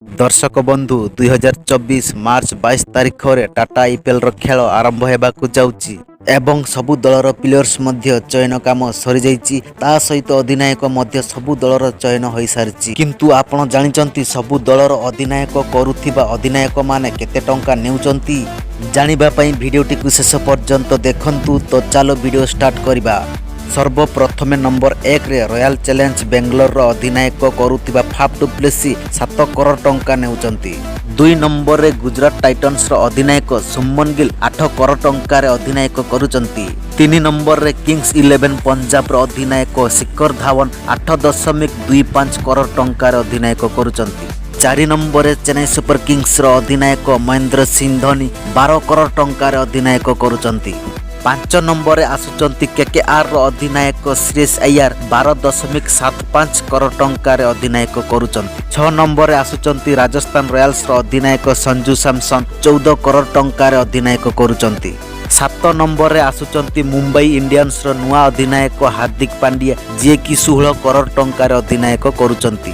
ଦର୍ଶକ ବନ୍ଧୁ, 2024 ମାର୍ଚ୍ଚ 22 ତାରିଖରେ ଟାଟା ଆଇପିଏଲ୍ର ଖେଳ ଆରମ୍ଭ ହେବାକୁ ଯାଉଛି ଏବଂ ସବୁ ଦଳର ପ୍ଲେୟର୍ସ ମଧ୍ୟ ଚୟନ କାମ ସରିଯାଇଛି। ତା ସହିତ ଅଧିନାୟକ ମଧ୍ୟ ସବୁ ଦଳର ଚୟନ ହୋଇସାରିଛି। କିନ୍ତୁ ଆପଣ ଜାଣିଛନ୍ତି, ସବୁ ଦଳର ଅଧିନାୟକ କରୁଥିବା ଅଧିନାୟକମାନେ କେତେ ଟଙ୍କା ନେଉଛନ୍ତି? ଜାଣିବା ପାଇଁ ଭିଡ଼ିଓଟିକୁ ଶେଷ ପର୍ଯ୍ୟନ୍ତ ଦେଖନ୍ତୁ। ତ ଚାଲ, ଭିଡ଼ିଓ ଷ୍ଟାର୍ଟ କରିବା। ସର୍ବପ୍ରଥମେ ନମ୍ବର 1ରେ ରୟାଲ ଚ୍ୟାଲେଞ୍ଜ ବେଙ୍ଗଲୋରର ଅଧିନାୟକ କରୁଥିବା ଫାଫ୍ ଡୁପ୍ଲେସି 7 କରୋଡ଼ ଟଙ୍କା ନେଉଛନ୍ତି। 2 ନମ୍ବରରେ ଗୁଜରାଟ ଟାଇଟନ୍ସର ଅଧିନାୟକ ଶୁଭମନ ଗିଲ୍ 8 କରୋଡ଼ ଟଙ୍କାରେ ଅଧିନାୟକ କରୁଛନ୍ତି। 3 ନମ୍ବରରେ କିଙ୍ଗସ୍ ଇଲେଭେନ୍ ପଞ୍ଜାବର ଅଧିନାୟକ ଶିଖର ଧାୱନ 8.25 କରୋଡ଼ ଟଙ୍କାରେ ଅଧିନାୟକ କରୁଛନ୍ତି। 4 ନମ୍ବରରେ ଚେନ୍ନାଇ ସୁପର କିଙ୍ଗସର ଅଧିନାୟକ ମହେନ୍ଦ୍ର ସିଂ ଧୋନି 12 କରୋଡ଼ ଟଙ୍କାରେ ଅଧିନାୟକ କରୁଛନ୍ତି। 5 ନମ୍ବରରେ ଆସୁଛନ୍ତି କେକେଆର୍ର ଅଧିନାୟକ ଶ୍ରେୟସ ଆୟାର, 12.75 କରୋଡ଼ ଟଙ୍କାରେ ଅଧିନାୟକ କରୁଛନ୍ତି। 6 ନମ୍ବରରେ ଆସୁଛନ୍ତି ରାଜସ୍ଥାନ ରୟାଲ୍ସର ଅଧିନାୟକ ସଞ୍ଜୁ ସାମସନ, 14 କରୋଡ଼ ଟଙ୍କାରେ ଅଧିନାୟକ କରୁଛନ୍ତି। 7 ନମ୍ବରରେ ଆସୁଛନ୍ତି ମୁମ୍ବାଇ ଇଣ୍ଡିଆନ୍ସର ନୂଆ ଅଧିନାୟକ ହାର୍ଦ୍ଦିକ ପାଣ୍ଡିଆ, ଯିଏକି 16 କରୋଡ଼ ଟଙ୍କାରେ ଅଧିନାୟକ କରୁଛନ୍ତି।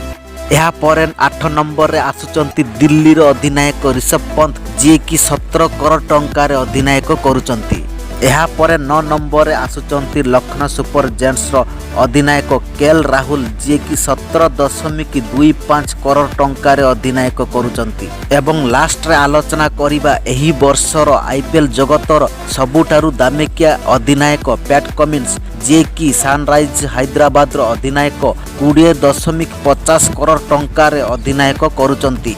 ଏହାପରେ 8 ନମ୍ବରରେ ଆସୁଛନ୍ତି ଦିଲ୍ଲୀର ଅଧିନାୟକ ରିଷଭ ପନ୍ତ, ଯିଏକି 17 କରୋଡ଼ ଟଙ୍କାରେ ଅଧିନାୟକ କରୁଛନ୍ତି। ଏହାପରେ 9 ନମ୍ବରରେ ଆସୁଛନ୍ତି ଲକ୍ଷ୍ନୌ ସୁପର ଜାଏଣ୍ଟସର ଅଧିନାୟକ କେଏଲ ରାହୁଲ, ଯିଏକି 17.25 କରୋଡ଼ ଟଙ୍କାରେ ଅଧିନାୟକ କରୁଛନ୍ତି। ଏବଂ ଲାଷ୍ଟରେ ଆଲୋଚନା କରିବା ଏହି ବର୍ଷର ଆଇପିଏଲ୍ ଜଗତର ସବୁଠାରୁ ଦାମିକିଆ ଅଧିନାୟକ ପ୍ୟାଟ୍ କମିନ୍ସ, ଯିଏକି ସନରାଇଜ୍ ହାଇଦ୍ରାବାଦର ଅଧିନାୟକ 20.50 କରୋଡ଼ ଟଙ୍କାରେ ଅଧିନାୟକ କରୁଛନ୍ତି।